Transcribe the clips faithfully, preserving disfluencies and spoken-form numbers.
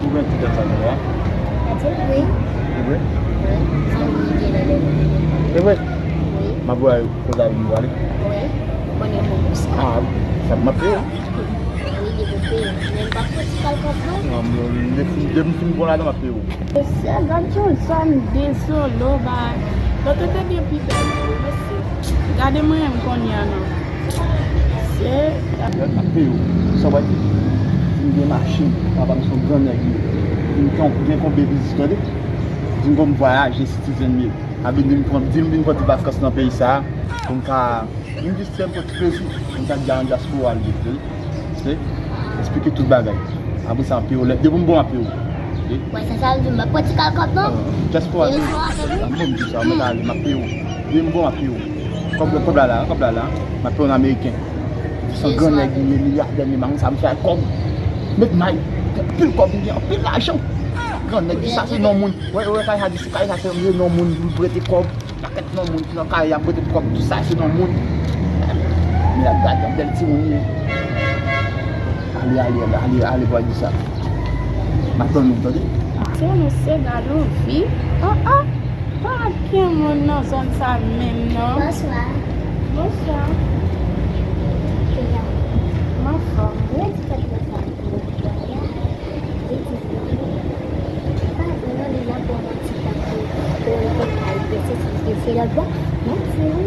Ou gen ti tèt sa genlè a? Wi. E vre? Wi. Sa m gen lè lè. E vre? Wi. M ap voye koz avè m pou ale. Wi. Ou konnen m bon pou sa. Ah, sa m ap peye w. Wi, li pou peye. Men m p ap pran ti kalkòt non. Non, m, m, depi, depi m fin pran ladan, m ap peye w. Mesye, gad yon zòn dezole, bay. Lòt yo te gen pi bèl, mesye. Gade mwen menm kounye a non. Se. Gad, m ap peye w. Sa w di? Si m gen machin, papa m se yon gran nèg li ye. Li gen, gen konbe biznis, tande? Di m pou m vwayaje, citizen li ye. A vin di m pran, di m vin pran ti vakans nan peyi sa a, pou m ka, vin jis fè m pran ti plezi. Pou m ta di a yon dyaspora li ye, tande? Se, eksplike tout bagay. Apre sa, m ap peye w lè, depi m bon, m ap peye w. Wè, se sa l di, m pa pran ti kalkòt non. Dyaspora, se yo sou afè m. Bon, m di sa, mwen ale, m ap peye w. Depi m bon, m ap peye w. Kòb, kòb la la, kòb la la, m ap peye w an ameriken. Di se yon gran nèg li ye, milyadè, men maman sa m fè ak kòb. Met may, anpil kòb, m gen anpil lajan. Gran nèg, di sa se non moun. Wè, wè, kay sa, di se kay sa, se non moun, m prete kòb. Pakèt non moun ki nan kay ap prete kòb, tout sa se non moun. Men ap gade yon bèl timoun li ye. Ale, ale, ale, ale, ale, bò di sa. M ap tann ou, tande? Timoun se gade yon vi. Oh, oh. Pa gen moun nan zòn sa menm, non. Bonswa. Bonswa. Kounya. M anfòm. Mwen di fèt mwen sa pou mwen. Li di, pa vre non, li la pou yon ti tan pou, pou l konn al pese ti pese lòt bò. Mwen di wi.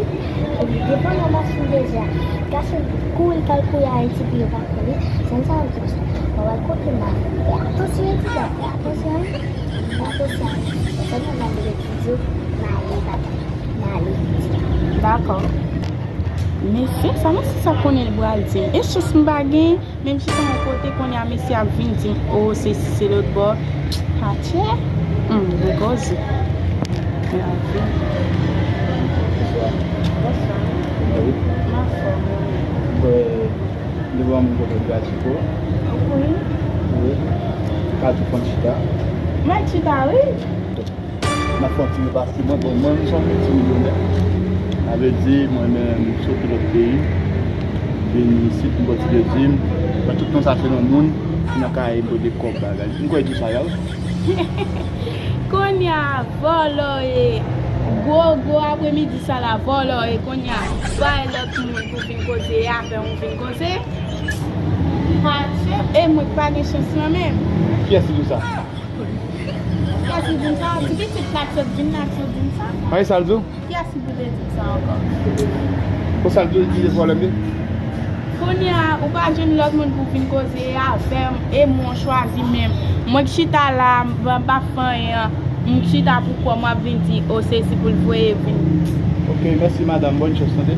Epi devan nan machin deja. Gason kouri, l pral kouri Ayiti pou yo pa konnen. Se sa m di w sa. Mwen wè kote m al. Fè atansyon, etidyan, fè atansyon wi. Fè atansyon wi. Se sèlman sa m vle di w, m ale, papa. M ale, etidyan. Dakò. Mesye sa, mwen si sa konnen l pral di m. E chans m pa gen. Men m chita yon kote kounye a mesye ap vin di m, o, sesi se lòt bò. Atchè! Hum, m koze. Lavi. Bonswa. Bonswa. Wi. M anfòm, wi. Mwen, devan moun kote gratiko. Wi. Wi. Ka tou fon chita. Mwen chita, wi. M ap fè yon ti repase mwen, bon, mwen, m se yon ti milyonè. Sa vle di, mwen menm, m soti lòt peyi, vin isit, m pran ti dezim, mwen tout tan sa se yon moun ki nan kay, m pote kòb bagay. M kwè di sa, yaw. Kounye a, vòlò ye. Gwo, gwo apremidi sa la, vòlò ye. Kounye a, bay lòt moun pou vin koze avè w, vin koze. Atchè, e mwen k pa gen chans lan menm. Kiyès ki di w sa? Kiyès ki di m sa? Ti pitit la k sot vin la k sot di m sa. Sa e sa l di w? Kiyès ki pou te di m sa ankò? Konsa l di w, li di se vòlè m ye? Kounye a, ou pa jwenn lòt moun pou vin koze avè m, e mwen w chwazi menm. Mwen k chita la, m pa, m pa fè anyen an, m chita pou kò m, w ap vin di, o, se si pou l voye vin. Ok, mèsi madanm, bòn chans, tande.